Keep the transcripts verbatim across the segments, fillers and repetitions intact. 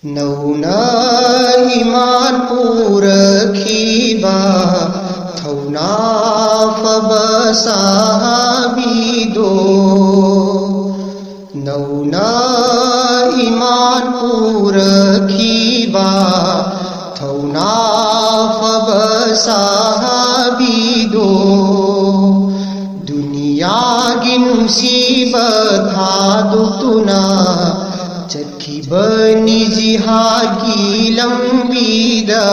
ꯅꯧꯅ ꯏꯃꯥꯟ ꯄꯨꯔꯛꯈꯤꯕ ꯊꯧꯅꯥ ꯐꯕ ꯁꯥꯍꯥꯕꯤꯗꯣ, ꯅꯧꯅ ꯏꯃꯥꯟ ꯄꯨꯔꯛꯈꯤꯕ ꯊꯧꯅꯥ ꯐꯕ ꯁꯥꯍꯥꯕꯤꯗꯣ, ꯗꯨꯅꯤꯌꯥꯒꯤ ꯅꯨꯡꯁꯤꯕ ꯊꯥꯗꯣꯛꯇꯨꯅ ꯆꯠꯈꯤꯕꯅꯤ ꯖꯤꯍꯥꯗꯀꯤ ꯂꯝꯕꯤꯗ꯫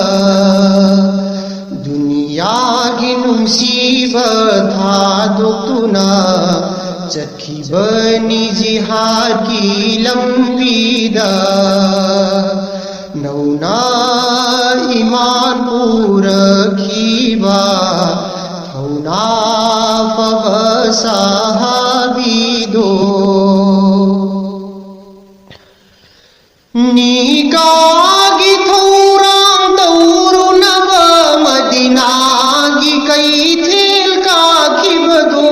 ꯗꯨꯅꯤꯌꯥꯒꯤ ꯅꯨꯡꯁꯤꯕ ꯊꯥꯗꯣꯛꯇꯨꯅ ꯆꯠꯈꯤꯕꯅꯤ ꯖꯤꯍꯥꯗꯀꯤ ꯂꯝꯕꯤꯗ꯫ ꯅꯧꯅ ꯏꯃꯥꯟ ꯄꯨꯔꯛꯈꯤꯕ ꯊꯧꯅꯥ ꯐꯕ ꯁꯥꯍꯥꯕꯤꯗꯣ, ꯅꯤꯀꯥꯒꯤ ꯊꯧꯔꯥꯡ ꯇꯧꯔꯨꯅꯕ ꯃꯗꯤꯅꯥꯒꯤ ꯀꯩꯊꯦꯜ ꯀꯥꯈꯤꯕꯗꯣ꯫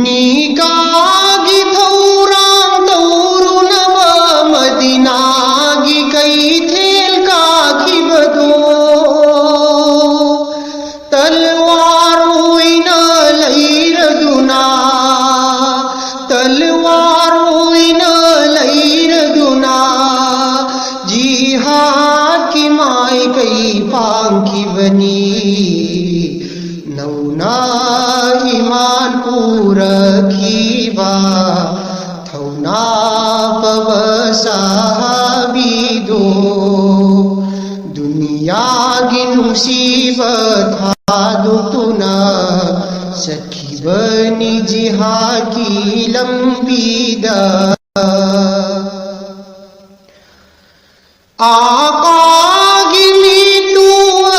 ꯅꯤꯀꯥꯒꯤ ꯊꯧꯔꯥꯡ ꯇꯧꯔꯨꯅꯕ ꯃꯗꯤꯅꯥꯒꯤ ꯀꯩꯊꯦꯜ ꯀꯥꯈꯤꯕꯗꯣ꯫ ꯇꯜꯋꯥꯔ ꯑꯣꯏꯅ ꯂꯩꯔꯗꯨꯅ, ꯇꯜꯋꯥꯔ ꯑꯣꯏꯅ ꯂꯩꯔꯗꯨꯅ, ꯖꯤꯍꯥꯗꯀꯤ ꯃꯥꯏꯀꯩ ꯄꯥꯡꯈꯤꯕꯅꯤ꯫ ꯅꯧꯅ ꯏꯃꯥꯟ ꯄꯨꯔꯛꯈꯤꯕ ꯊꯧꯅꯥ ꯐꯕ ꯁꯥꯍꯥꯕꯤꯗꯣ, ꯗꯨꯅꯤꯌꯥꯒꯤ ꯅꯨꯡꯁꯤꯕ ꯊꯥꯗꯣꯛꯇꯨꯅ ꯆꯠꯈꯤꯕꯅꯤ ꯖꯤꯍꯥꯗꯀꯤ ꯂꯝꯕꯤꯗ꯫ ꯑꯥꯀꯥꯒꯤ ꯃꯤꯠꯇꯨ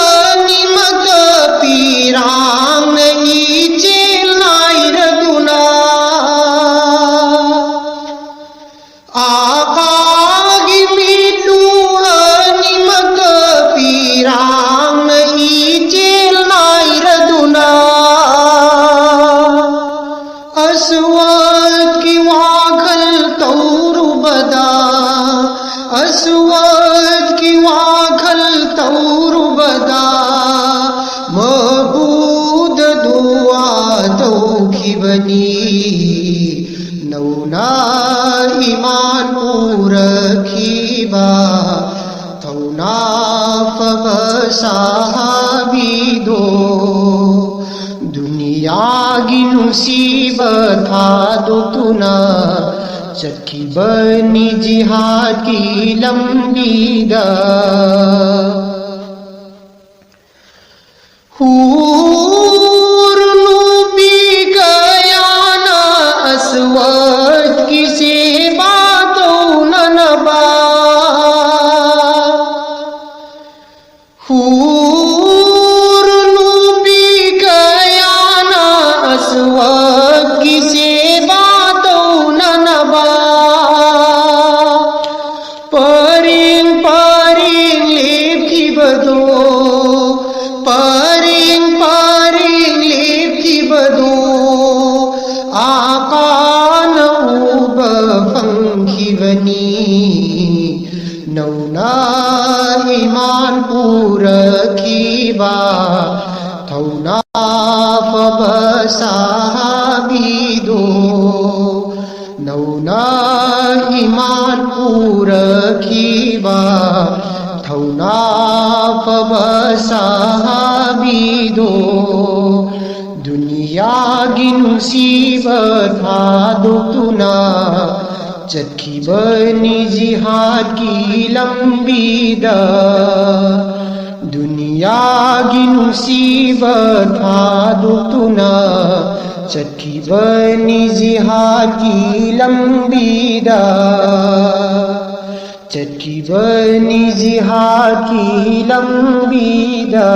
ꯑꯅꯤꯃꯛꯇ ꯄꯤꯔꯥꯡꯅ ꯏꯆꯦꯜ ꯅꯥꯏꯔꯗꯨꯅ, ꯑꯥꯀꯥꯒꯤ ꯃꯤꯠꯇꯨ ꯑꯅꯤꯃꯛꯇ ꯄꯤꯔꯥꯡꯅ ꯏꯆꯦꯜ ꯅꯥꯏꯔꯗꯨꯅ, ꯑꯁꯋꯥꯗꯀꯤ ꯋꯥꯈꯜ ꯇꯧꯔꯨꯕ ꯅꯧꯅ ꯏꯃꯥꯟ ꯄꯨꯔꯛꯈꯤꯕ ꯊꯧꯅꯥ ꯐꯕ ꯁꯍꯥꯕꯤꯗꯣ, ꯗꯨꯅꯤꯌꯥꯒꯤ ꯅꯨꯡꯁꯤꯕ ꯊꯥꯗꯣꯛꯇꯨꯅ ꯆꯠꯈꯤꯕꯅꯤ ꯖꯤꯍꯥꯗꯀꯤ ꯂꯝꯕꯤꯗ꯫ ꯍꯨꯔ ꯅꯨꯄꯤ ꯀꯌꯥꯅ ꯑꯁꯋꯗꯀꯤ ꯁꯦꯕꯥ ꯇꯧꯅꯅꯕ, ꯍꯨꯔ ꯅꯨꯄꯤ ꯀꯌꯥꯅ ꯑꯁꯋꯗꯀꯤ ꯁꯦꯕꯥ ꯇꯧꯅꯅꯕ ꯄꯔꯦꯡ ꯄꯔꯦꯡ ꯂꯦꯞꯈꯤꯕꯗꯣ, ꯄꯔꯦꯡ ꯄꯔꯦꯡ ꯂꯦꯞꯈꯤꯕꯗꯣ ꯑꯥꯀꯥꯅ ꯎꯕ ꯐꯪꯈꯤꯕꯅꯤ꯫ ꯅꯧꯅ ꯏꯃꯥꯟ ꯄꯨꯔꯛꯈꯤꯕ ꯊꯧꯅꯥ ꯐꯕ ꯁꯍꯥꯕꯤꯗꯣ, ꯅꯧꯅ ꯏꯃꯥꯟ ꯄꯨꯔꯛꯈꯤꯕ ꯊꯧꯅꯥ ꯐꯕ ꯁꯍꯥꯕꯤꯗꯣ, ꯗꯨꯅꯤꯌꯥꯒꯤ ꯅꯨꯡꯁꯤꯕ ꯊꯥꯗꯣꯛꯇꯨꯅ ꯆꯠꯈꯤꯕꯅꯤ ꯖꯤꯍꯥꯗꯀꯤ ꯂꯝꯕꯤꯗ꯫ ꯗꯨꯅꯤꯌꯥꯒꯤ ꯅꯨꯡꯁꯤꯕ ꯊꯥꯗꯣꯛꯇꯨꯅ ꯆꯠꯈꯤꯕꯅꯤ ꯖꯤꯍꯥꯗꯀꯤ ꯂꯝꯕꯤꯗ꯫ ꯆꯠꯈꯤꯕꯅꯤ ꯖꯤꯍꯥꯗꯀꯤ ꯂꯝꯕꯤꯗ꯫